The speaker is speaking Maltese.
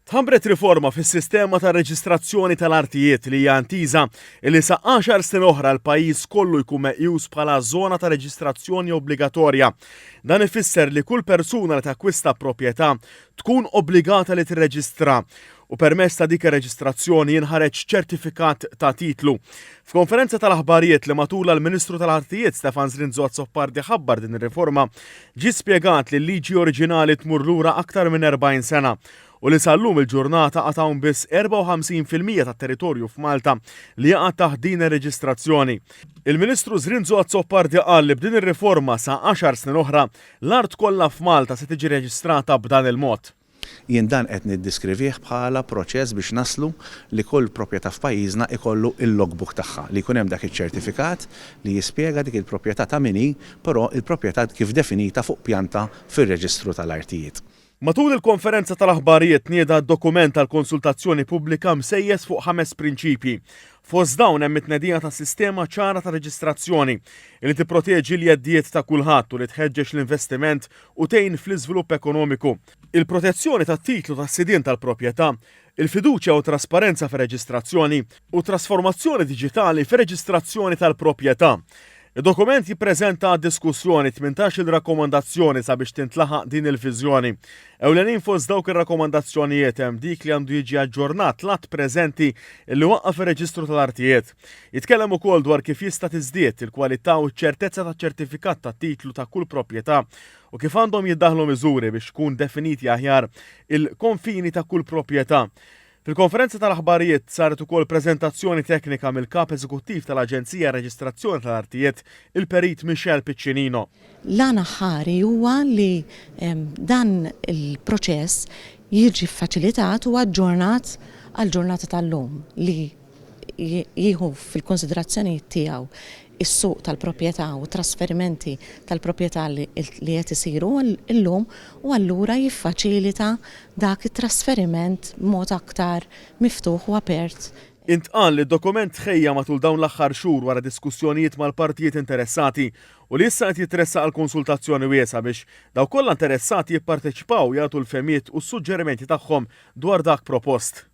Tħabbret riforma fis-sistema ta' reġistrazzjoni tal-artijiet li hija intiża li sa għaxar snin oħra l-pajjiż kollu jkun meqjus bħala żona ta' reġistrazzjoni obbligatorja. Dan ifisser li kull persuna li takkwista proprjetà tkun obbligata li tirreġistra u permezz ta' dik ir-reġistrazzjoni jinħareġ ċertifikat ta' titlu. F'konferenza tal-aħbarijiet li matulha l-Ministru tal-Artijiet Stefan Zrinzo Azzopardi ħabbar din ir-riforma, ġie spjegat li l-liġi oriġinali tmur lura aktar minn 40 sena u li sal-lum il-ġurnata għad hawn biss 54% tat-territorju f'Malta li jaqa' taħt din ir-reġistrazzjoni. Il-Ministru Zrinzo Azzopardi qal li b'din ir-riforma sa għaxar snin oħra l-art kollha f'Malta se tiġi reġistrata b'dan il-mod. Jien dan qed niddiskrivih bħala proċess biex naslu li kull proprjetà f'pajjiżna ikollu l-logbook tagħha, li jkun hemm dak iċ-ċertifikat li jispjega dik il-proprjetà ta' min hi, però l-proprjetà kif definita fuq pjanta fir-reġistru tal-artijiet. Matul il-konferenza tal-aħbarijiet tnieda dokument għall-konsultazzjoni pubblika msejjes fuq ħames prinċipji. Fost dawn hemm it-tnedija ta' sistema ċara ta' reġistrazzjoni li tipproteġi l-jeddijiet ta' kulħadd u li tħeġġeġ l-investiment u tgħin fl-iżvilupp ekonomiku, il-protezzjoni tat-titlu tas-sidien tal-proprjetà, il-fiduċja u t-trasparenza fir-reġistrazzjoni, u trasformazzjoni diġitali fir-reġistrazzjoni tal-proprjetà. Id-dokument jippreżenta għad-diskussjoni 18-il rakkomandazzjoni sabiex tintlaħaq din il-viżjoni. Ewlenin fost dawk ir-rakkomandazzjonijiet hemm dik li għandu jiġi aġġornat l-att preżenti li waqqaf ir-Reġistru tal-Artijiet. Jitkellem ukoll dwar kif jista' tiżdied il-kwalità u ċ-ċertezza taċ-ċertifikat tat-titlu ta' kull proprjetà u kif għandhom jiddaħħlu miżuri biex tkun definiti aħjar il-konfini ta' kull proprjetà. Fil-konferenza tal-aħbarijiet saret ukoll preżentazzjoni teknika mill-Kap Eżekuttiv tal-Aġenzija Reġistrazzjoni tal-Artijiet, il-Perit Michel Piccinino. L-għan aħħari huwa li dan il-proċess jiġi ffaċilitat u aġġornat għall-ġurnata tal-lum li jieħu fil-konsiderazzjonijiet tiegħu s-suq tal-proprjetà u t-trasferimenti tal-proprjetà li qed isiru llum u allura jiffaċilita dak it-trasferiment b'mod aktar miftuħ u apert. Intqal li d-dokument tħejja matul dawn l-aħħar xhur wara diskussjonijiet mal-partijiet interessati u li issa qed jitressaq għal konsultazzjoni wiesgħa biex dawk kollha interessati jipparteċipaw u jagħtu l-fehmiet u s-suġġerimenti tagħhom dwar dak propost.